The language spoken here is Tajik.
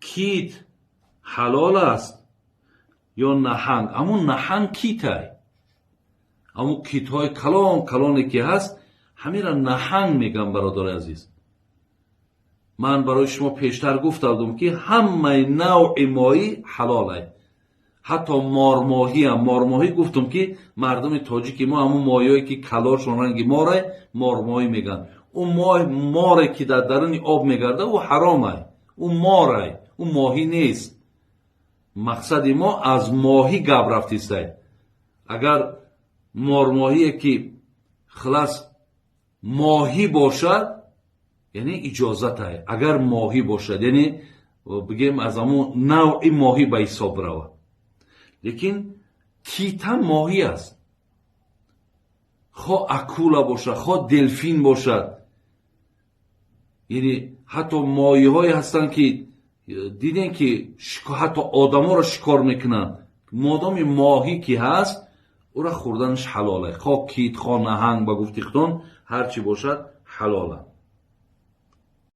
Кит ҳалол аст ё наҳанг? Аммо наҳанг китай, аммо китҳои калон калоне ки ҳаст, ҳамира наҳанг мегӯям. Бародари азиз, ман барои шумо пештар гуфта будам, ки ҳамаи навъи моҳӣ ҳалолай, ҳатто мормоҳиам. Мормоҳӣ гуфтам, ки мардуми тоҷики мо ҳамун моҳиҳое ки калошон ранги морай, мормоҳӣ мегӯянд. Ӯ море ки дар даруни об мегардад, ӯ ҳаромай, ӯ морай, ӯ моҳӣ нест. Мақсади мо аз моҳӣ гап рафтистай. Агар мормоҳие ки хулас моҳӣ бошад, яъне иҷозатай. Агар моҳӣ бошад, яъне бигем, аз ҳамун навъи моҳӣ ба ҳисоб равад. Лекин китам моҳӣ аст, хо акула бошад, хо делфин бошад. Яъне ҳатто моҳиҳое ҳастанд, ки дидем, ки ҳатто одаморо шикор мекунанд. Модоми моҳӣ ки ҳаст, ӯра хӯрданаш ҳалоле, хо кит, хо наҳанг, ба гуфти худон ҳар чӣ бошад, ҳалола.